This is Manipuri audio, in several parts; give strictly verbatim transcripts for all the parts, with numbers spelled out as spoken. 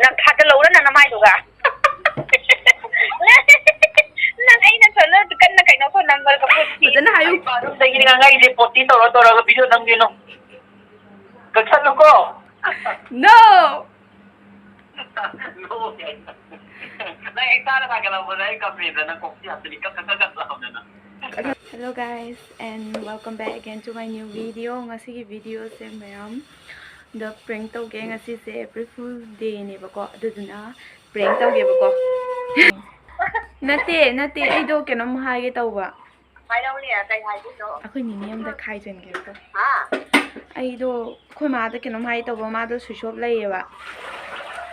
ꯅꯪ ꯊꯥꯖꯜꯂꯧꯔ ꯅꯪ ꯅꯃꯥꯏꯗꯨꯒ꯫ ꯅꯪ ꯑꯩꯅ ꯁꯣꯝꯗ ꯀꯟꯅ ꯀꯩꯅꯣ ꯐꯣꯟ ꯅꯝꯕꯔꯒ ꯄꯣꯠ ꯊꯤ꯫ ꯐꯖꯅ ꯍꯥꯏꯌꯨ꯫ ꯑꯩ ꯕꯥꯠꯔꯨꯝꯗꯒꯤꯅꯤ ꯉꯥꯡꯉꯛꯏꯁꯦ, ꯄꯣꯠꯇꯤ ꯇꯧꯔ ꯇꯧꯔꯒ ꯚꯤꯗꯤꯑꯣ ꯅꯝꯒꯦꯅꯣ꯫ ꯀꯛꯊꯠꯂꯨꯀꯣ꯫ No! ꯅꯪ ꯍꯦꯛ ꯇꯥꯔ ꯊꯥꯒꯠꯂꯛꯄꯗ ꯑꯩ ꯀꯞꯄꯦꯗ, ꯅꯪ ꯀꯣꯛꯁꯤ ꯌꯥꯝ ꯀꯛ ꯀꯛ ꯀꯛ ꯀꯛ ꯂꯥꯎꯗꯅ꯫ Hello guys and welcome back again to my new video. ꯉꯁꯤꯒꯤ ꯚꯤꯗꯤꯑꯣꯁꯦ ꯃꯌꯥꯝ ꯗ ꯄ꯭ꯔꯦꯡ ꯇꯧꯒꯦ꯫ ꯉꯁꯤꯁꯦ April Fool Dayꯅꯦꯕꯀꯣ, ꯑꯗꯨꯗꯨꯅ ꯄ꯭ꯔꯦꯡ ꯇꯧꯒꯦꯕꯀꯣ꯫ ꯅꯠꯇꯦ, ꯅꯠꯇꯦ, ꯑꯩꯗꯣ ꯀꯩꯅꯣꯝ ꯍꯥꯏꯒꯦ ꯇꯧꯕ꯫ ꯍꯥꯏꯔꯛꯎꯅꯦ, ꯀꯩ ꯍꯥꯏꯗꯣꯏꯅꯣ? ꯑꯩꯈꯣꯏ ꯅꯤꯅꯦ ꯑꯝꯗ ꯈꯥꯏꯖꯟꯒꯦꯕꯀꯣ꯫ ꯍꯥ? ꯑꯩꯗꯣ ꯑꯩꯈꯣꯏ ꯃꯥꯗ ꯀꯩꯅꯣꯝ ꯍꯥꯏꯒꯦ ꯇꯧꯕ, ꯃꯥꯗꯣ switch off ꯂꯩꯌꯦꯕ꯫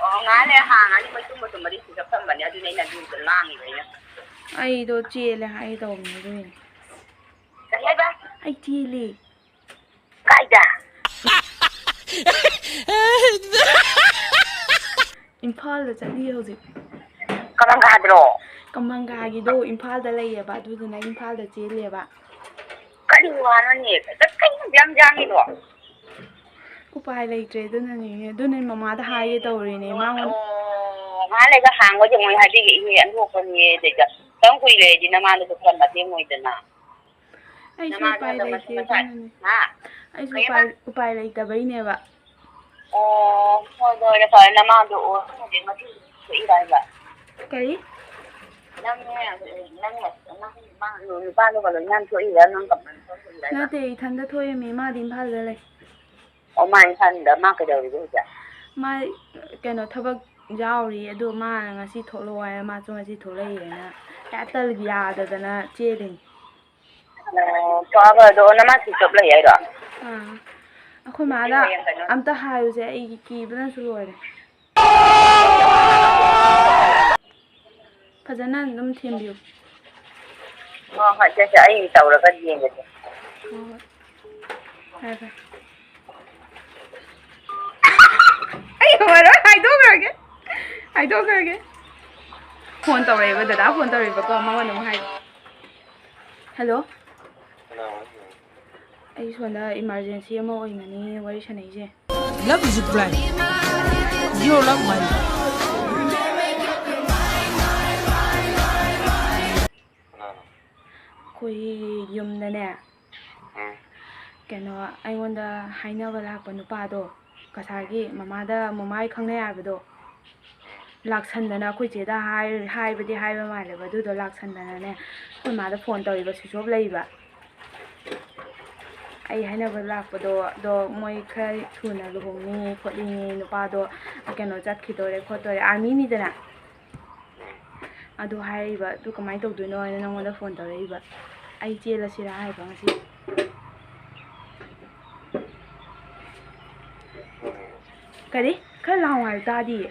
ꯑꯣ, ꯉꯥꯏꯍꯥꯛ ꯂꯩꯔ ꯍꯥꯡꯉꯅꯤ, ꯃꯣꯏ ꯇꯨꯝꯕ ꯇꯨꯝꯕꯗꯤ switch off ꯊꯝꯕꯅꯦ, ꯑꯗꯨꯅꯦ ꯑꯩꯅ ꯑꯗꯨꯗ ꯉꯥꯡꯉꯤꯕ ꯑꯩꯅ꯫ ꯑꯩꯗꯣ ꯆꯦꯜꯂꯦ ꯍꯥꯏꯒꯦ ꯇꯧꯕꯅꯦ, ꯑꯗꯨꯒꯤꯅꯦ꯫ ꯀꯩ ꯍꯥꯏꯕ? ꯑꯩ ꯆꯦꯜꯂꯦ꯫ ꯀꯥꯏꯗ? ꯏꯝꯐꯥꯜꯗ ꯆꯠꯂꯤꯌꯦ ꯍꯧꯖꯤꯛ꯫ ꯀꯃꯪꯒꯥꯗ꯭ꯔꯣ? ꯀꯃꯪꯒꯥꯒꯤꯗꯣ ꯏꯝꯐꯥꯜꯗ ꯂꯩꯌꯦꯕ, ꯑꯗꯨꯗꯨꯅ ꯏꯝꯐꯥꯜꯗ ꯆꯦꯜꯂꯦꯕ꯫ ꯀꯔꯤ ꯋꯥꯅꯣꯅꯦ? ꯀꯩꯅꯣ ꯌꯥꯝ ꯌꯥꯡꯉꯤꯗꯣ? ꯎꯄꯥꯏ ꯂꯩꯇ꯭ꯔꯦ, ꯑꯗꯨꯅꯅꯦ, ꯑꯗꯨꯅ ꯃꯃꯥꯗ ꯍꯥꯏꯒꯦ ꯇꯧꯔꯤꯅꯦ, ꯃꯉꯣꯟ- ꯑꯣ, ꯉꯥꯏꯍꯥꯛ ꯂꯩꯒ ꯍꯥꯡꯉꯣꯏꯁꯦ ꯃꯣꯏ ꯍꯥꯏꯕꯤꯒꯦ, ꯏꯍꯦ, ꯑꯟꯗꯣꯛꯄꯅꯤꯍꯦ, ꯑꯗꯩꯗ ꯈꯤꯇꯪ ꯀꯨꯏ ꯂꯩꯔꯗꯤ ꯅꯃꯥꯗꯁꯨ ꯈꯔ ꯃꯇꯦꯡ ꯑꯣꯏꯗꯅ꯫ ꯑꯩꯁꯨ ꯅꯃꯥꯁꯨ ꯎꯄꯥꯏ ꯍꯟꯗꯛ ꯃꯁꯤ ꯂꯩꯇꯦ, ꯃꯁꯥ-, ꯑꯗꯨꯅꯅꯦ꯫ ꯍꯥ? ꯑꯩꯁꯨ ꯀꯩ ꯍꯥꯏꯕ? ꯎꯄꯥꯏ, ꯎꯄꯥꯏ ꯂꯩꯇꯕꯩꯅꯦꯕ꯫ ꯑꯣ, ꯍꯣꯏ, ꯍꯣꯏ, ꯐꯔꯦ, ꯅꯃꯥꯗꯣ ꯑꯣ, ꯍꯧꯖꯤꯛ ꯃꯊꯤ ꯊꯣꯛꯏꯔꯣ ꯍꯥꯏꯕ? ꯀꯔꯤ? ꯅꯪꯅꯦ, ꯅꯪ, ꯅꯪ ꯅꯨꯄꯥꯗꯨꯒ ꯂꯣꯏꯅ ꯊꯣꯛꯏꯔꯣ? ꯅꯪ ꯀꯃꯥꯏꯅ ꯊꯣꯛꯏꯔꯣ ꯍꯥꯏꯕ? ꯅꯠꯇꯦ, ꯏꯊꯟꯗ ꯊꯣꯛꯏꯃꯤ, ꯃꯥꯗꯤ ꯏꯝꯐꯥꯜꯗ ꯂꯩ꯫ ꯑꯣ, ꯃꯥ ꯏꯝꯐꯥꯜꯗ, ꯃꯥ ꯀꯩꯗꯧꯔꯤꯕ ꯍꯧꯖꯤꯛ? ꯃꯥ ꯀꯩꯅꯣ ꯊꯕꯛ ꯌꯥꯎꯔꯤ, ꯑꯗꯣ ꯃꯥꯅ ꯉꯁꯤ ꯊꯣꯛꯂꯛꯑꯣ ꯍꯥꯏ, ꯃꯥꯁꯨ ꯉꯁꯤ ꯊꯣꯛꯂꯛꯏꯅ ꯍꯦꯛꯇ ꯌꯥꯗꯗꯅ ꯆꯦꯜꯂꯤꯅꯤ꯫ ꯑꯣ, ꯐꯔꯦ, ꯐꯔꯦ, ꯑꯗꯣ ꯅꯃꯥ switch off ꯂꯩ ꯍꯥꯏꯔꯣ? ꯑꯥ, ꯑꯩꯈꯣꯏ ꯃꯥꯗ ꯍꯌꯦꯡ ꯀꯩꯅꯣ ꯑꯝꯇ ꯍꯥꯏꯔꯨꯁꯦ, ꯑꯩ ꯀꯤꯕꯅꯁꯨ ꯂꯣꯏꯔꯦ꯫ ꯐꯖꯅ ꯑꯗꯨꯝ ꯊꯦꯝꯕꯤꯌꯨ꯫ ꯍꯣꯏ, ꯍꯣꯏ, ꯁꯦ, ꯁꯦ, ꯑꯩ ꯇꯧꯔꯒ ꯌꯦꯡꯒꯦꯁꯦ꯫ ꯍꯣꯏ, ꯍꯣꯏ꯫ ꯐꯔꯦ, ꯐꯔꯦ꯫ ꯑꯩ ꯉꯝꯃꯔꯣꯏ, ꯍꯥꯏꯗꯣꯛꯈ꯭ꯔꯒꯦ꯫ ꯍꯥꯏꯗꯣꯛꯈ꯭ꯔꯒꯦ꯫ ꯐꯣꯟ ꯇꯧꯔꯛꯑꯦꯕ, ꯗꯗꯥ ꯐꯣꯟ ꯇꯧꯔꯛꯑꯦꯕꯀꯣ, ꯃꯉꯣꯟꯗ ꯑꯃꯨꯛ ꯍꯥꯏꯒꯦ꯫ ꯍꯜꯂꯣ꯫ ꯀꯅꯥ ꯑꯣꯏꯗꯣꯏꯅꯣ? ꯑꯩ ꯁꯣꯝꯗ emergency ꯑꯃ ꯑꯣꯏꯅꯅꯤ ꯋꯥꯔꯤ ꯁꯥꯟꯅꯩꯁꯦ꯫ Love is blind. Your love, my love. ꯀꯅꯥꯅꯣ? ꯑꯩꯈꯣꯏ ꯌꯨꯝꯗꯅꯦ, ꯎꯝ꯫ ꯀꯩꯅꯣ, ꯑꯩꯉꯣꯟꯗ ꯍꯥꯏꯅꯕ ꯂꯥꯛꯄ ꯅꯨꯄꯥꯗꯣ, ꯉꯁꯥꯏꯒꯤ ꯃꯃꯥꯗ, ꯃꯃꯥꯒꯤ ꯈꯪꯅꯩ ꯍꯥꯏꯕꯗꯣ, ꯂꯥꯛꯁꯟꯗꯅ ꯑꯩꯈꯣꯏ ꯆꯦꯗ ꯍꯥꯏ-, ꯍꯥꯏꯕꯗꯤ ꯍꯥꯏꯕ ꯃꯥꯜꯂꯦꯕ, ꯑꯗꯨꯗꯣ ꯂꯥꯛꯁꯟꯗꯅꯅꯦ ꯑꯩꯈꯣꯏ ꯃꯥꯗ ꯐꯣꯟ ꯇꯧꯔꯤꯕ, switch off ꯂꯩꯕ꯫ ꯑꯩ ꯍꯥꯏꯅꯕ ꯂꯥꯛꯄꯗꯣ, ꯑꯗꯣ ꯃꯣꯏ ꯈꯔ ꯊꯨꯅ ꯂꯨꯍꯣꯡꯅꯤꯡꯉꯤ ꯈꯣꯠꯅꯤꯡꯉꯤ, ꯅꯨꯄꯥꯗꯣ ꯀꯩꯅꯣ ꯆꯠꯈꯤꯗꯣꯔꯦ ꯈꯣꯠꯇꯣꯔꯦ, army ꯅꯤꯗꯅ꯫ ꯑꯗꯨ ꯍꯥꯏꯔꯛꯏꯕ, ꯑꯗꯨ ꯀꯃꯥꯏꯅ ꯇꯧꯗꯣꯏꯅꯣ ꯍꯥꯏꯅ ꯅꯪꯉꯣꯟꯗ ꯐꯣꯟ ꯇꯧꯔꯛꯏꯕ꯫ ꯑꯩ ꯆꯦꯜꯂꯁꯤꯔꯥ ꯍꯥꯏꯕ ꯉꯁꯤ꯫ ꯀꯔꯤ? ꯈꯔ ꯂꯥꯎ ꯍꯥꯏꯌꯨ, ꯇꯥꯗꯤꯌꯦ꯫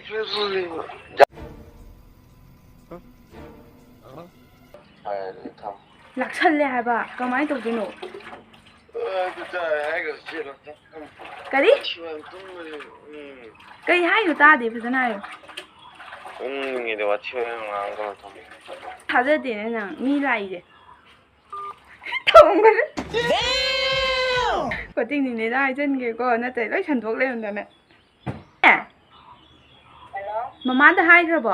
ꯂꯥꯛꯁꯜꯂꯦ ꯍꯥꯏꯕ, ꯀꯃꯥꯏꯅ ꯇꯧꯗꯣꯏꯅꯣ? ꯀꯔꯤ? ꯀꯩ ꯍꯥꯏꯅꯣ? ꯇꯥꯗꯦ, ꯐꯖꯅ ꯍꯥꯏꯌꯣ꯫ ꯊꯥꯖꯗꯦꯅꯦ ꯅꯪ, ꯃꯤ ꯂꯥꯛꯏꯁꯦ꯫ ꯊꯣꯡꯕꯗ꯫ ꯀꯣꯆꯤꯡꯅꯤꯅꯦꯗ ꯍꯥꯏꯖꯟꯒꯦꯀꯣ, ꯅꯠꯇ꯭ꯔꯗꯤ ꯂꯣꯏ ꯁꯟꯗꯣꯛ ꯂꯩꯔꯝꯗꯅ꯫ ꯑꯦ? ꯃꯃꯥꯗ ꯍꯥꯏꯈ꯭ꯔꯕꯣ?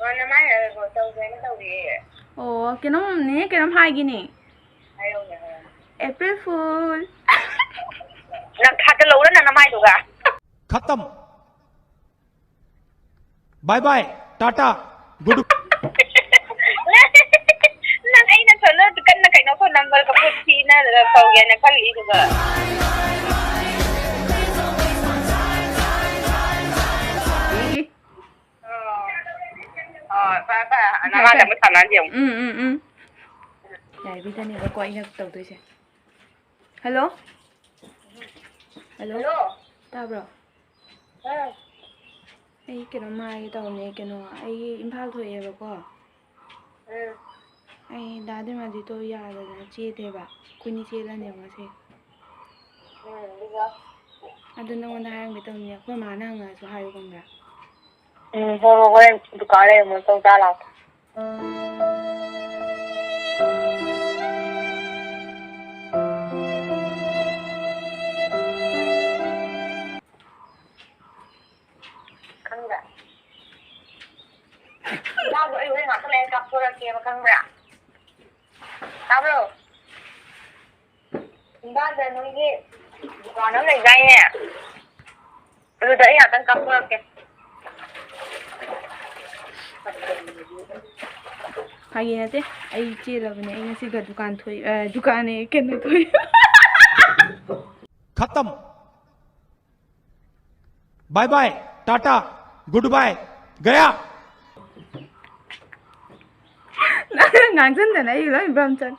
ꯑꯣ, ꯅꯃꯥꯏ ꯍꯥꯏꯔꯕꯣ? ꯇꯧꯒꯦꯅ ꯇꯧꯔꯤꯌꯦ꯫ ꯑꯣ, ꯀꯩꯅꯣꯝ, ꯅꯦꯅꯦ ꯀꯩꯅꯣꯝ ꯍꯥꯏꯒꯦꯅꯦ꯫ ꯍꯥꯏꯔꯛꯎꯅꯦ, ꯍꯥꯏꯔꯛꯎꯅꯦ꯫ April Fool꯫ ꯅꯪ ꯊꯥꯖꯜꯂꯛꯎꯔ ꯅꯪ ꯅꯃꯥꯏꯗꯨꯒ? ꯈꯇꯝ꯫ Bye bye, tata, good. ꯅꯪ ꯑꯩꯅ ꯁꯣꯝꯗ ꯀꯟꯅ ꯀꯩꯅꯣ phone number ꯀ ꯄꯨꯊꯤꯅ ꯇꯧꯒꯦꯅ ꯈꯜꯂꯤꯗꯨꯒ꯫ ꯑꯣ, ꯐꯔꯦ, ꯐꯔꯦ꯫ ꯐꯔꯦ, ꯅꯃꯥꯗ ꯐꯔꯦ꯫ ꯑꯃꯨꯛ ꯁꯥꯟꯅꯍꯟꯁꯦ ꯑꯃꯨꯛ꯫ ꯎꯝ, ꯎꯝ, ꯎꯝ꯫ ꯌꯥꯏꯕꯤꯗꯅꯦꯕꯀꯣ ꯑꯩꯅ ꯇꯧꯗꯣꯏꯁꯦ꯫ Hello? Hello? Hello? ꯇꯥꯕ꯭ꯔꯣ? ꯎꯝ꯫ ꯑꯩ ꯀꯩꯅꯣꯝ ꯍꯥꯏꯒꯦ ꯇꯧꯕꯅꯦ, ꯀꯩꯅꯣ, ꯑꯩ ꯏꯝꯐꯥꯜ ꯊꯣꯛꯑꯦꯕꯀꯣ꯫ ꯎꯝ꯫ ꯑꯩ ꯗꯥ ꯗꯤꯃꯥꯖꯤꯠꯇꯣ ꯌꯥꯗꯗꯅ ꯆꯦꯜꯂꯦꯕ꯫ ꯑꯩꯈꯣꯏꯅꯤ ꯆꯦꯜꯂꯅꯦꯕ ꯉꯁꯤ꯫ ꯎꯝ, ꯑꯗꯨꯒ? ꯑꯗꯨ ꯅꯉꯣꯟꯗ ꯍꯥꯏꯔꯝꯒꯦ ꯇꯧꯕꯅꯦ, ꯑꯩꯈꯣꯏ ꯃꯥꯅ ꯍꯪꯉꯛꯑꯁꯨ ꯍꯥꯏꯌꯨ, ꯈꯪꯕ꯭ꯔꯥ? ꯎꯝ, ꯍꯣꯏ, ꯍꯣꯏ, ꯍꯣꯔꯦꯟ ꯗꯨꯀꯥꯟ ꯂꯩꯔꯝꯃꯣ, ꯆꯧ ꯆꯥ ꯂꯥꯛꯀꯦ꯫ ꯈꯪꯕ꯭ꯔꯥ? ꯏꯝꯐꯥꯜꯗꯣ ꯑꯩ ꯍꯣꯔꯦꯟ ꯉꯥꯛꯇ ꯂꯩꯔ ꯀꯥꯞꯊꯣꯔꯛꯀꯦꯕ, ꯈꯪꯕ꯭ꯔꯥ? ꯇꯥꯕ꯭ꯔꯣ? ꯏꯝꯐꯥꯜꯗ ꯅꯣꯏꯒꯤ ꯗꯨꯀꯥꯟ ꯑꯃ ꯂꯩꯗꯥꯏꯅꯦ? ꯑꯗꯨꯗ ꯑꯩ ꯉꯥꯛꯇꯪ ꯀꯥꯞꯊꯣꯔꯛꯀꯦ꯫ ꯐꯥꯒꯤ ꯅꯠꯇꯦ, ꯑꯩ ꯆꯦꯜꯂꯕꯅꯦ꯫ ꯑꯩ ꯉꯁꯤꯒ ꯗꯨꯀꯥꯟ ꯊꯣꯛꯏ, ꯑ, ꯗꯨꯀꯥꯟ ꯑꯦ, ꯀꯩꯅꯣ ꯊꯣꯛꯏ꯫ खत्म। Bye bye, tata, good bye, गया। ꯅꯪ ꯉꯥꯡꯁꯤꯟꯗꯅ ꯑꯩ ꯂꯣꯏ ꯕ꯭ꯔꯝ ꯆꯠ꯫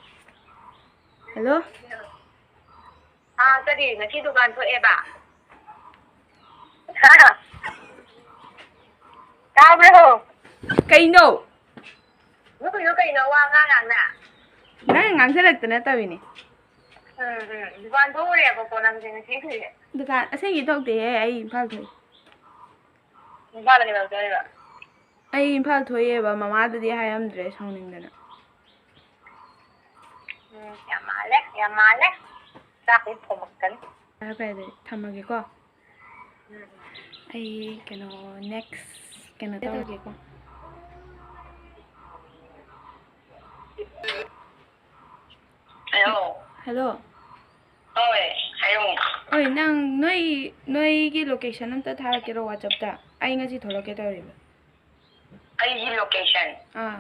ꯍꯜꯂꯣ꯫ ꯑꯥ, ꯀꯔꯤ? ꯉꯁꯤ ꯗꯨꯀꯥꯟ ꯊꯣꯛꯑꯦꯕ? ꯍꯥ? ꯇꯥꯕ꯭ꯔꯣ? ꯀꯩꯅꯣ? ꯅꯣꯛꯏꯗꯣ ꯀꯩꯅꯣ? ꯋꯥ ꯉꯥꯡ ꯉꯥꯡꯅ꯫ ꯅꯪ ꯉꯥꯡꯁꯤꯜꯂꯛꯇꯅ ꯇꯧꯔꯤꯅꯦ꯫ ꯎꯝ, ꯎꯝ꯫ ꯗꯨꯀꯥꯟ ꯊꯣꯛꯎꯔꯦꯕꯀꯣ ꯅꯪꯁꯦ ꯉꯁꯤꯁꯦ? ꯗꯨꯀꯥꯟ ꯑꯁꯦꯡꯒꯤ ꯊꯣꯛꯇꯦꯍꯦ, ꯑꯩ ꯏꯝꯐꯥꯜ ꯊꯣꯛꯏ꯫ ꯏꯝꯐꯥꯜꯗ ꯀꯩꯗꯧ ꯆꯠꯂꯤꯕ? ꯑꯩ ꯏꯝꯐꯥꯜ ꯊꯣꯛꯏꯑꯦꯕ, ꯃꯃꯥꯗꯗꯤ ꯍꯥꯏꯔꯝꯗ꯭ꯔꯦ ꯁꯥꯎꯅꯤꯡꯗꯅ꯫ ꯎꯝ, ꯌꯥꯝ ꯃꯥꯜꯂꯦ, ꯌꯥꯝ ꯃꯥꯜꯂꯦ꯫ ꯆꯥꯛꯇꯤ ꯊꯣꯡꯉꯛꯀꯅꯤ꯫ ꯐꯔꯦ, ꯐꯔꯦ, ꯑꯗꯨꯗꯤ ꯊꯝꯃꯒꯦꯀꯣ꯫ ꯎꯝ, ꯎꯝ꯫ ꯑꯩ ꯀꯩꯅꯣ, next ꯀꯩꯅꯣ ꯇꯧꯔꯒꯦꯀꯣ꯫ ꯍꯜꯂꯣ꯫ ꯍꯜꯂꯣ꯫ ꯍꯣꯏ, ꯍꯥꯏꯌꯣ꯫ ꯍꯣꯏ, ꯅꯪ ꯅꯣꯏ, ꯅꯣꯏꯒꯤ location ꯑꯝꯇ ꯊꯥꯔꯛꯀꯦꯔꯣ WhatsApp-ꯇ? ꯑꯩ ꯉꯁꯤ ꯊꯣꯛꯂꯛꯀꯦ ꯇꯧꯔꯤꯕ꯫ ꯑꯩꯒꯤ location? ꯑꯥ꯫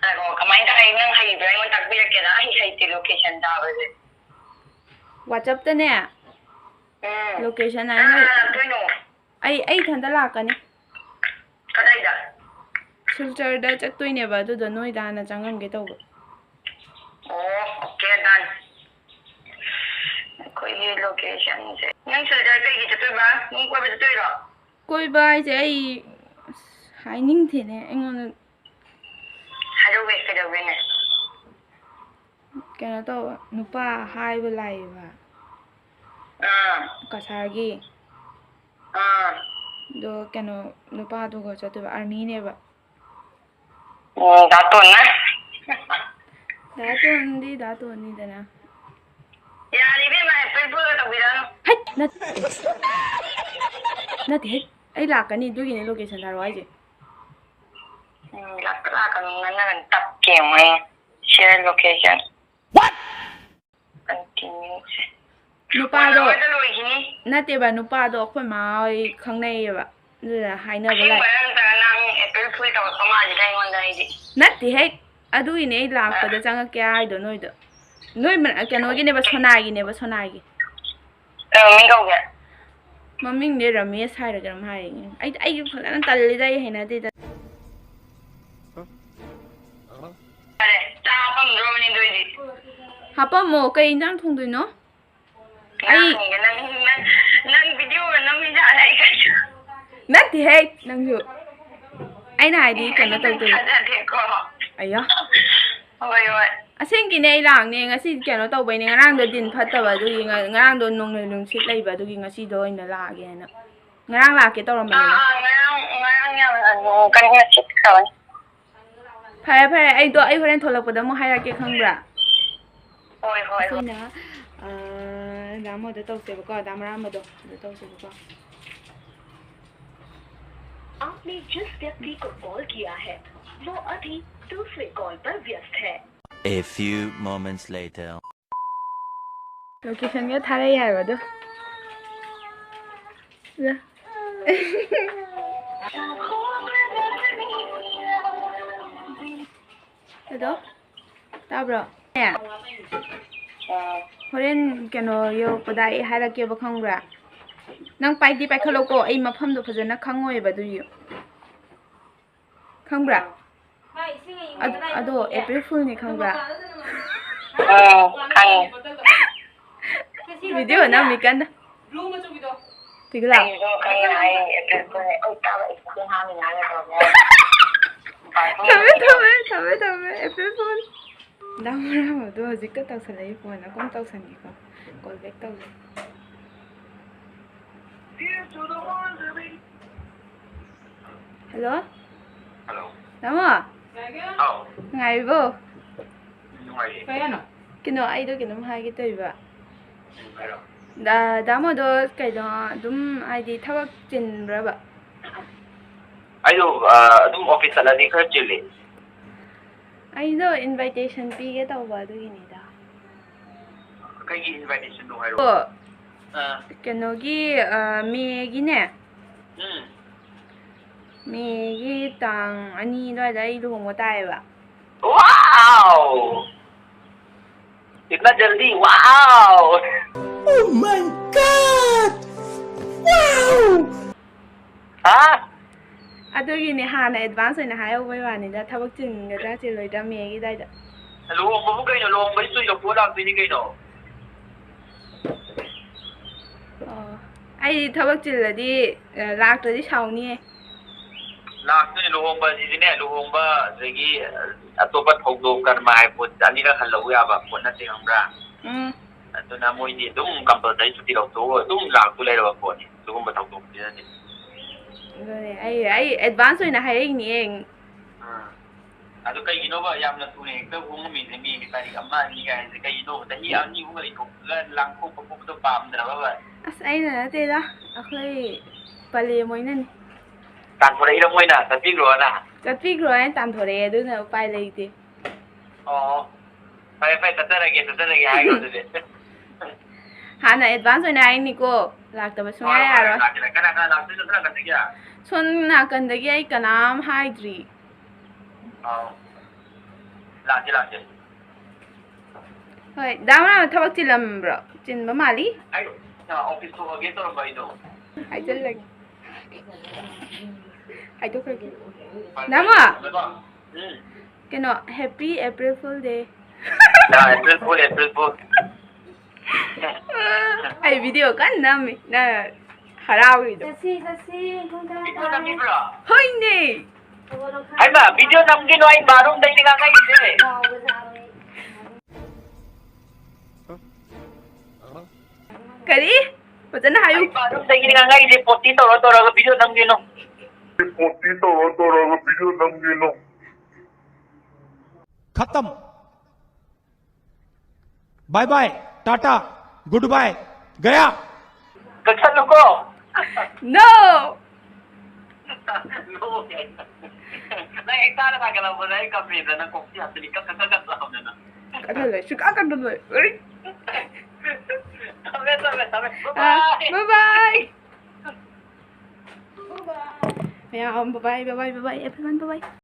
ꯉꯥꯏꯈꯣ, ꯀꯃꯥꯏꯅ ꯊꯥꯏ? ꯅꯪ ꯍꯩꯕ꯭ꯔꯥ? ꯑꯩꯉꯣꯟꯗ ꯇꯥꯛꯄꯤꯔꯛꯀꯦꯔꯥ? ꯑꯩ ꯍꯩꯇꯦ location ꯊꯥꯕꯁꯦ꯫ WhatsApp-ꯇꯅꯦ? ꯎꯝ꯫ Location ꯀꯅꯥ ꯍꯥꯏꯅ ꯀꯅꯥ ꯂꯥꯛꯇꯣꯏꯅꯣ? ꯑꯩ, ꯑꯩ ꯏꯊꯟꯇ ꯂꯥꯛꯀꯅꯤ꯫ ꯀꯗꯥꯏꯗ? ꯁꯤꯜꯆꯔꯗ ꯆꯠꯇꯣꯏꯅꯦꯕ, ꯑꯗꯨꯗꯣ ꯅꯣꯏꯗ ꯍꯥꯟꯅ ꯆꯪꯉꯝꯒꯦ ꯇꯧꯕ꯫ ꯑꯣ, okay, done꯫ ꯑꯩꯈꯣꯏꯒꯤ location-ꯁꯦ꯫ ꯅꯪ ꯁꯤꯜꯆꯔ ꯀꯩꯒꯤ ꯆꯠꯇꯣꯏꯕ? ꯅꯪ ꯀꯣꯏꯕ ꯆꯠꯇꯣꯏꯔꯣ? ꯀꯣꯏꯕ ꯍꯥꯏꯁꯦ ꯑꯩ, ꯑꯁ, ꯍꯥꯏꯅꯤꯡꯗꯦꯅꯦ ꯑꯩꯉꯣꯟꯗ꯫ ꯍꯥꯏꯔꯛꯑꯣ, ꯀꯩꯗꯧꯒꯦꯅꯦ? ꯀꯩꯅꯣ ꯇꯧꯕ, ꯅꯨꯄꯥ ꯍꯥꯏꯕ ꯂꯥꯛꯑꯦꯕ꯫ ꯑꯥ꯫ ꯀꯁꯥꯔꯒꯤ꯫ ꯑꯥ꯫ ꯑꯗꯣ ꯀꯩꯅꯣ, ꯅꯨꯄꯥꯗꯨꯒ ꯆꯠꯇꯣꯏꯕ, army-ꯅꯦꯕ꯫ ꯎꯝ, ꯗꯥ ꯇꯣꯟꯅ? ꯗꯥ ꯇꯣꯟꯗꯤ ꯗꯥ ꯇꯣꯟꯅꯤꯗꯅ꯫ ꯌꯥꯔꯦ ꯏꯕꯦꯝꯃ, ꯑꯦꯄ꯭ꯔꯤꯜ ꯐꯨꯜꯒ ꯇꯧꯕꯤꯔꯛꯑꯅꯨ꯫ ꯍꯩꯠ! ꯅꯠ-, ꯅꯠꯇꯦꯍꯦ꯫ ꯑꯩ ꯂꯥꯛꯀꯅꯤ, ꯑꯗꯨꯒꯤꯅꯦ location ꯊꯥꯔꯛꯑꯣ ꯍꯥꯏꯁꯦ꯫ ꯎꯝ, ꯂꯥꯛꯇ ꯂꯥꯛꯀꯅꯨ, ꯉꯟꯅ ꯉꯟꯅ ꯇꯞꯀꯦ ꯌꯦꯡꯉꯣ꯫ Share location. What? Continue. ꯅꯨꯄꯥꯗꯣ ꯋꯥꯟ ꯑꯋꯥꯔꯗ ꯂꯣꯏꯈꯤꯅꯤ꯫ ꯅꯠꯇꯦꯕ, ꯅꯨꯄꯥꯗꯣ ꯑꯩꯈꯣꯏ ꯃꯥ ꯍꯣꯏ ꯈꯪꯅꯩꯌꯦꯕ, ꯑꯗꯨꯅ ꯍꯥꯏꯅꯕ ꯂꯥꯛ- ꯑꯁꯦꯡꯕꯔ ꯅꯠꯇ꯭ꯔꯒ ꯅꯪ April Fool ꯇꯧꯔꯛꯄ ꯃꯥꯜꯂꯤꯗ ꯑꯩꯉꯣꯟꯗ ꯑꯩꯗꯤ? ꯅꯠꯇꯦꯍꯦ, ꯑꯗꯨꯒꯤꯅꯦ ꯑꯩ ꯂꯥꯛꯄꯗ ꯑꯥ꯫ ꯆꯪꯉꯛꯀꯦ ꯍꯥꯏꯗꯣ ꯅꯣꯏꯗ꯫ ꯅꯣꯏ ꯃꯅꯥ-, ꯀꯩꯅꯣꯒꯤꯅꯦꯕ, ꯁꯣꯅꯥꯒꯤꯅꯦꯕ, ꯁꯣꯅꯥꯒꯤ꯫ ꯀꯩ ꯃꯃꯤꯡ ꯀꯧꯒꯦ? ꯃꯃꯤꯡꯅꯦ ꯔꯃꯦꯁ ꯍꯥꯏꯔ ꯀꯩꯅꯣꯝ ꯍꯥꯏꯔꯤꯅꯦ꯫ ꯑꯩ, ꯑꯩ ꯐꯖꯅ ꯇꯜꯂꯤꯗ, ꯑꯩ ꯍꯩꯅꯗꯦꯗ꯫ ꯐꯔꯦ, ꯆꯥ ꯍꯥꯞꯄꯝꯗ꯭ꯔꯣꯕꯅꯦ ꯑꯗꯨ ꯑꯣꯏꯗꯤ꯫ ꯍꯥꯄꯝꯃꯣ, ꯀꯩ ꯏꯟꯖꯥꯡ ꯊꯣꯡꯗꯣꯏꯅꯣ? ꯉꯥ ꯑꯩ ꯊꯣꯡꯒꯦ, ꯅꯪ, ꯅꯪ, ꯅꯪ video ꯒ ꯅꯝꯃꯤꯖꯥꯠꯂ ꯑꯩ ꯈꯜꯂꯤ꯫ ꯅꯠꯇꯦꯍꯦ, ꯅꯪꯁꯨ꯫ ꯑꯩꯅ ꯍꯥꯏꯗꯤ ꯀꯩꯅꯣ ꯑꯩ ꯇꯧꯗꯣꯏꯅꯦ꯫ ꯊꯥꯖꯗꯦꯀꯣ꯫ ꯑꯌꯥ꯫ ꯍꯣꯏ, ꯍꯣꯏ꯫ ꯑꯁꯦꯡꯀꯤꯅꯦ, ꯑꯩ ꯂꯥꯛꯅꯦ꯫ ꯉꯁꯤ ꯀꯩꯅꯣ ꯇꯧꯕꯩꯅꯦ, ꯉꯔꯥꯡꯗꯣ ꯗꯤꯟ ꯐꯠꯇꯕ ꯑꯗꯨꯒꯤ, ꯉ-, ꯉꯔꯥꯡꯗꯣ ꯅꯣꯡꯂꯩ ꯅꯨꯡꯁꯤꯠ ꯂꯩꯕ ꯑꯗꯨꯒꯤ ꯉꯁꯤꯗꯣ ꯑꯣꯏꯅ ꯂꯥꯛꯑꯒꯦꯅ꯫ ꯉꯔꯥꯡ ꯂꯥꯛꯀꯦ ꯑꯥ, ꯇꯧꯔꯝꯕꯅꯦꯕ꯫ ꯑꯥ, ꯉꯔꯥꯡ, ꯉꯔꯥꯡ ꯌꯥꯝꯅ ꯅꯣꯡ ꯀꯟꯅ ꯁꯤꯠꯈ꯭ꯔꯕꯅꯤ꯫ ꯐꯔꯦ, ꯐꯔꯦ, ꯑꯩꯗꯣ, ꯑꯩ ꯍꯣꯔꯦꯟ ꯊꯣꯛꯂꯛꯄꯗ ꯑꯃꯨꯛ ꯍꯥꯏꯔꯛꯀꯦ, ꯈꯪꯕ꯭ꯔꯥ? ꯍꯣꯏ, ꯍꯣꯏ, ꯍꯣꯏ꯫ ꯑꯩꯈꯣꯏꯅ, ꯑ, ꯗꯥ ꯃꯣꯗ ꯇꯧꯁꯦꯕꯀꯣ, ꯗꯥ ꯃꯔꯥꯝꯕꯗꯣ, ꯑꯗꯨ ꯇꯧꯁꯦꯕꯀꯣ꯫ आपने जिस व्यक्ति को कॉल किया है, वो अभी दूसरे कॉल पर व्यस्त है। A few moments later. Location ꯒ ꯊꯥꯔꯛꯏ ꯍꯥꯏꯕꯗꯣ꯫ ꯑꯗꯣ, ꯇꯥꯕ꯭ꯔꯣ? ꯑꯦ, ꯑꯥ꯫ ꯍꯣꯔꯦꯟ ꯀꯩꯅꯣ ꯌꯧꯔꯛꯄꯗ ꯑꯩ ꯍꯥꯏꯔꯛꯀꯦꯕ, ꯈꯪꯕ꯭ꯔꯥ? ꯅꯪ ꯄꯥꯏꯗꯤ ꯄꯥꯏꯈꯠꯂꯣꯀꯣ, ꯑꯩ ꯃꯐꯝꯗꯣ ꯐꯖꯅ ꯈꯪꯉꯣꯏꯕ ꯑꯗꯨꯒꯤ꯫ ꯈꯪꯕ꯭ꯔꯥ? ꯑꯗ-, ꯑꯗꯣ April Fool ꯅꯦ, ꯈꯪꯕ꯭ꯔꯥ? ꯑꯥ, ꯈꯪꯉꯦ꯫ Video ꯅꯝꯃꯤ ꯀꯟꯅ꯫ ꯇꯤꯒꯂꯥ꯫ ꯑꯩꯁꯨ ꯈꯪꯉꯦ ꯍꯥꯏ, April Fool ꯅꯦ꯫ ꯑꯩ ꯇꯥꯕ ꯑꯩ ꯈꯣꯡ ꯍꯥꯝꯃꯤ ꯉꯥꯏ ꯂꯩꯇ꯭ꯔꯕꯅꯦ꯫ ꯊꯝꯃꯦ, ꯊꯝꯃꯦ, ꯊꯝꯃꯦ, ꯊꯝꯃꯦ, April Fool꯫ ꯗꯥ ꯃꯔꯥꯝꯕꯗꯣ ꯍꯧꯖꯤꯛꯇ ꯇꯧꯁꯜꯂꯛꯏ phone, ꯑꯩꯈꯣꯏ ꯇꯧꯁꯟꯒꯦꯀꯣ꯫ Call back ꯇꯧꯒꯦ꯫ Hello? Hello. ꯇꯥꯃꯣ? ꯍꯥꯎ꯫ ꯅꯨꯡꯉꯥꯏꯔꯤꯕꯣ? ꯅꯨꯡꯉꯥꯏꯔꯤ꯫ ꯀꯩ ꯍꯥꯏꯅꯣ? ꯀꯩꯅꯣ, ꯑꯩꯗꯣ ꯀꯩꯅꯣꯝ ꯍꯥꯏꯒꯦ ꯇꯧꯔꯤꯕ꯫ ꯎꯝ, ꯍꯥꯏꯔꯣ꯫ ꯗꯥ ꯗꯥꯃꯣꯗꯣ ꯀꯩꯅꯣ, ꯑꯗꯨꯝ ꯍꯥꯏꯗꯤ ꯊꯕꯛ ꯆꯤꯟꯕ꯭ꯔꯕ? ꯑꯩꯗꯣ ꯑ, ꯑꯗꯨꯝ ꯑꯣꯐꯤꯁ ꯆꯠꯂꯗꯤ ꯈꯔ ꯆꯤꯜꯂꯤ꯫ ꯑꯩꯗꯣ ꯏꯟꯚꯥꯏꯇꯦꯁꯟ ꯄꯤꯒꯦ ꯇꯧꯕ, ꯑꯗꯨꯒꯤꯅꯤꯗ꯫ ꯀꯩꯒꯤ ꯏꯟꯚꯥꯏꯇꯦꯁꯟꯅꯣ ꯍꯥꯏꯔꯛꯑꯣ꯫ ꯑꯣ, ꯑꯥ꯫ ꯀꯩꯅꯣꯒꯤ, ꯑ, ꯃꯦꯒꯤꯅꯦ꯫ ꯎꯝ꯫ ꯃꯦꯒꯤ ꯇꯥꯡ ꯑꯅꯤ ꯑꯗꯨꯋꯥꯏꯗ ꯑꯩ ꯂꯨꯍꯣꯡꯕ ꯇꯥꯏꯌꯦꯕ꯫ Wow! इतना जल्दी? Wow! Oh my God! Wow! ꯍꯥ? ꯑꯗꯨꯒꯤꯅꯦ, ꯍꯥꯟꯅ ꯑꯦꯗꯚꯥꯟꯁ ꯑꯣꯏꯅ ꯍꯥꯏꯍꯧꯕꯩ ꯋꯥꯅꯤꯗ, ꯊꯕꯛ ꯆꯤꯟꯒꯗ꯭ꯔꯥ ꯆꯤꯜꯂꯣꯏꯗ꯭ꯔꯥ ꯃꯦꯒꯤ ꯑꯗꯥꯏꯗ꯫ ꯂꯨꯍꯣꯡꯕꯕꯨ ꯀꯩꯅꯣ? ꯂꯨꯍꯣꯡꯕꯗꯤ ꯆꯨꯏ ꯂꯧꯊꯣꯛꯑ ꯂꯥꯛꯇꯣꯏꯅꯤ ꯀꯩꯅꯣ꯫ ꯑꯣ, ꯑꯩꯗꯤ ꯊꯕꯛ ꯆꯤꯜꯂꯗꯤ, ꯑ, ꯂꯥꯛꯇ꯭ꯔꯗꯤ ꯁꯥꯎꯅꯤꯌꯦ꯫ ꯂꯥꯛꯇꯣꯏꯅꯦ, ꯂꯨꯍꯣꯡꯕ ꯑꯁꯤꯗꯤꯅꯦ, ꯂꯨꯍꯣꯡꯕ ꯑꯗꯒꯤ, ꯑ, ꯑꯇꯣꯞꯄ ꯊꯧꯗꯣꯛ ꯀꯔꯃ ꯍꯥꯏꯕ ꯄꯣꯠꯁꯤꯗ ꯑꯅꯤꯔꯛ ꯍꯜꯂꯧ ꯌꯥꯕ ꯄꯣꯠ ꯅꯠꯇꯦ, ꯈꯪꯕ꯭ꯔꯥ? ꯎꯝ꯫ ꯑꯗꯨꯅ ꯃꯣꯏꯗꯤ ꯑꯗꯨꯝ ꯀꯝꯄꯜꯁꯔꯤ ꯁꯨꯇꯤ ꯂꯧꯊꯣꯛꯑꯒ ꯑꯗꯨꯝ ꯂꯥꯛꯇꯣꯏ ꯂꯩꯔꯕ ꯄꯣꯠꯅꯤ, ꯑꯗꯨꯒꯨꯝꯕ ꯊꯧꯗꯣꯛꯇꯨꯗꯗꯤ꯫ ꯑꯗꯨꯅꯦ, ꯑꯩ, ꯑꯩ ꯑꯦꯗꯚꯥꯟꯁ ꯑꯣꯏꯅ ꯍꯥꯏꯔꯛꯏꯅꯦ꯫ ꯎꯝ꯫ ꯑꯗꯨ ꯀꯩꯒꯤꯅꯣꯕ ꯌꯥꯝꯅ ꯊꯨꯅ ꯍꯦꯛꯇ ꯍꯣꯡꯉꯝꯃꯤꯁꯦ? ꯃꯦꯒꯤ ꯇꯥꯔꯤꯛ ꯑꯃ, ꯑꯅꯤ ꯀꯥꯏꯁꯦ ꯀꯩꯒꯤꯅꯣꯕ? ꯆꯍꯤ ꯑꯅꯤ ꯑꯍꯨꯝꯒ ꯂꯩꯊꯣꯛꯄꯒ ꯂꯥꯡꯊꯣꯛꯄ ꯈꯣꯠꯄꯗꯣ ꯄꯥꯝꯗ꯭ꯔꯕꯕ? ꯑꯁ, ꯑꯩꯅ ꯅꯠꯇꯦꯗ, ꯑꯩꯈꯣꯏ ꯄꯂꯦꯝ ꯍꯣꯏꯅꯅꯤ꯫ ꯇꯥꯟꯊꯣꯔꯛꯏꯔꯣ ꯃꯣꯏꯅ ꯆꯠꯄꯤꯈ꯭ꯔꯣꯅ? ꯆꯠꯄꯤꯈ꯭ꯔꯣ ꯍꯥꯏꯅ ꯇꯥꯟꯊꯣꯔꯛꯑꯦ, ꯑꯗꯨꯅ ꯎꯄꯥꯏ ꯂꯩꯇꯦ꯫ ꯑꯣ, ꯐꯔꯦ, ꯐꯔꯦ, ꯆꯠꯆꯔꯒꯦ, ꯆꯠꯆꯔꯒꯦ ꯍꯥꯏꯈ꯭ꯔꯣ ꯑꯗꯨꯗꯤ꯫ ꯍꯥꯟꯅ ꯑꯦꯗꯚꯥꯟꯁ ꯑꯣꯏꯅ ꯍꯥꯏꯅꯤꯀꯣ, ꯂꯥꯛꯇꯕ ꯁꯨꯡꯌꯥ ꯍꯣꯏ, ꯍꯣꯏ, ꯌꯥꯔꯣꯏ꯫ ꯂꯥꯛꯀꯦ, ꯂꯥꯛꯀꯦ꯫ ꯀꯅꯥ, ꯀꯅꯥ ꯂꯥꯛꯇꯣꯏꯅꯣ? ꯀꯅꯥ ꯀꯟꯗꯒꯤ? ꯁꯣꯝ ꯅꯥꯀꯟꯗꯒꯤ ꯑꯩ ꯀꯅꯥꯝ ꯍꯥꯏꯗ꯭ꯔꯤ꯫ ꯑꯥꯎ꯫ ꯂꯥꯛꯀꯦ, ꯂꯥꯛꯀꯦ꯫ ꯍꯣꯏ, ꯗꯥ ꯃꯅꯥ ꯊꯕꯛ ꯆꯤꯜꯂꯝꯕ꯭ꯔꯣ? ꯆꯤꯟꯕ ꯃꯥꯜꯂꯤ꯫ ꯑꯩ, ꯑ, ꯑꯣꯐꯤꯁ ꯊꯣꯛꯑꯒꯦ ꯇꯧꯔꯝꯕ ꯑꯩꯗꯣ꯫ ꯍꯥꯏꯖꯜꯂꯒꯦ꯫ ꯍꯥꯏꯗꯣꯛꯈ꯭ꯔꯒꯦ꯫ ꯗꯥꯃꯣ! ꯎꯝ꯫ ꯀꯩꯅꯣ, Happy April Fool Day꯫ ꯑ, April Fool, April Fool꯫ ꯑꯩ ꯚꯤꯗꯤꯑꯣ ꯀꯟꯅ ꯅꯝꯃꯤ꯫ ꯅꯪ ꯍꯔꯥꯎꯔꯤꯗꯣ꯫ ꯆꯠꯁꯤ, ꯆꯠꯁꯤ, ꯄꯨꯡ ꯇꯔꯥ ꯚꯤꯗꯤꯑꯣ ꯇꯥꯔꯦ꯫ ꯅꯝꯃꯤꯕ꯭ꯔꯣ? ꯍꯣꯏꯅꯦ꯫ ꯍꯩꯃꯥ, ꯚꯤꯗꯤꯑꯣ ꯅꯝꯒꯤꯅꯣ, ꯑꯩ ꯕꯥꯠꯔꯨꯝꯗꯩꯅꯦ ꯉꯥꯡꯉꯛꯏꯁꯦ꯫ ꯀꯔꯤ? ꯐꯖꯅ ꯍꯥꯏꯌꯨ꯫ ꯑꯩ ꯕꯥꯠꯔꯨꯝꯗꯒꯤꯅꯦ ꯉꯥꯡꯉꯛꯏꯁꯦ, ꯄꯣꯇꯤ ꯇꯧꯔ ꯇꯧꯔꯒ ꯚꯤꯗꯤꯑꯣ ꯅꯝꯒꯤꯅꯣ꯫ ꯄꯣꯇꯤ ꯇꯧꯔ ꯇꯧꯔꯒ ꯚꯤꯗꯤꯑꯣ ꯅꯝꯒꯤꯅꯣ꯫ खत्म। Bye bye, tata, good bye. ꯒꯌꯥ! ꯀꯛꯊꯠꯂꯨꯀꯣ꯫ No! ꯅꯪ ꯍꯦꯛ ꯇꯥꯔ ꯊꯥꯒꯠꯂꯛꯄꯗ ꯑꯩ ꯀꯝꯄ꯭ꯂꯦꯟꯗ ꯅꯪ ꯀꯣꯛꯁꯤ ꯍꯥꯞꯆꯤꯜꯂꯤ ꯀꯛ ꯀꯛ ꯀꯛ ꯀꯛ ꯂꯥꯎꯗꯅ꯫ ꯀꯛꯍꯜꯂꯣꯏ, ꯁꯨꯡꯀꯛ ꯀꯛꯍꯜꯂꯣꯏ꯫ ꯊꯝꯃꯦ ꯊꯝꯃꯦ ꯊꯝꯃꯦ꯫ ꯑꯥ, Bye bye꯫ bye bye. ꯃꯌꯥꯝ bye bye, bye bye, bye bye, everyone bye bye.